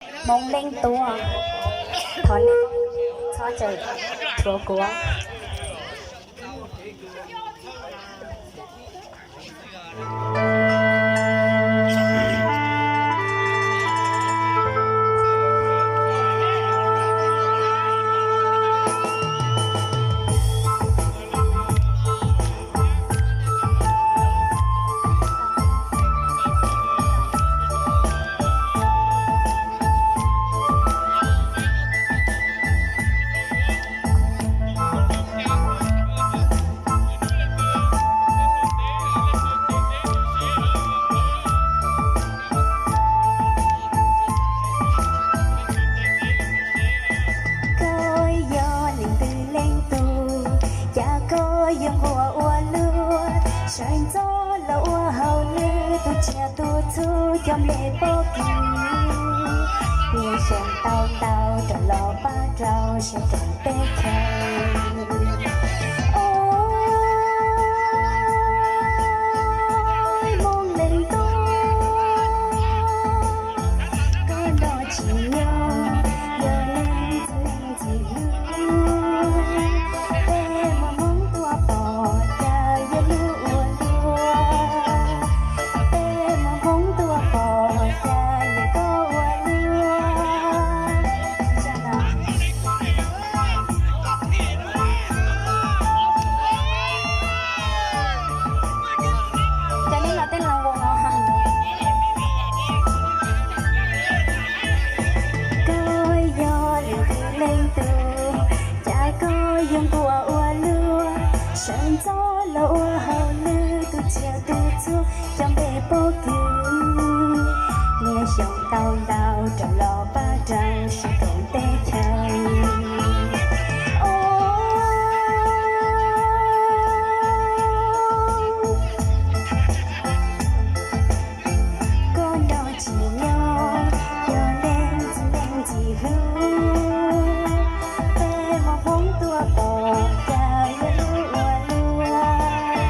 Hmoob Leej Tub, thov nej txhob tsawm thuav kuv. Koj yog leej twg leej twg, cas koj yuav nquag ua luaj, sawv ntxov los ua hauj lwm, tus tsiaj tus txhu cov nplej pob kws, niaj xyoo tau ntau rau los pab rau sawv rau teb chaws. Os, Hmoob Leej Tub, koj nrog tsis nyob, yog leej txiv neej txiv hlub, peb muaj hmoob tuaj pom cas yuav luag ua luaj, peb muaj hmoob tuaj pom cas yuav koj ua luaj. Cas nej los tej los vos no? Koj yog leej twg leej twg, cas koj yuav nquag ua luaj, sawv ntxov los ua hauj lwm, tus tsiaj tus txhu cov nplej pob kws, niaj xyoo tau ntau rau los pab rau sawv rau teb chaws. Os, koj nrog tsis nyob, yog leej txiv neej txiv hlub, peb muaj hmoob tuaj pom cas yuav luag ua luaj,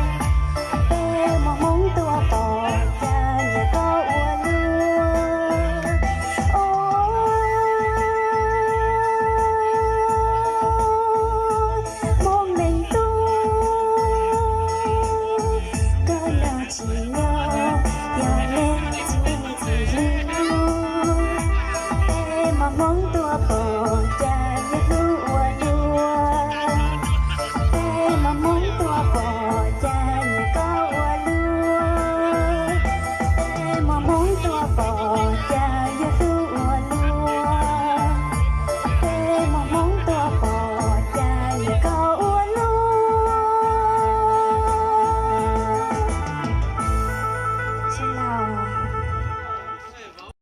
peb muaj hmoob tuaj pom cas yuav koj ua luaj. Os, Hmoob Leej Tub, koj nrog tsis nyob, yog leej txiv neej txiv hlub, peb muaj hmoob tuaj pom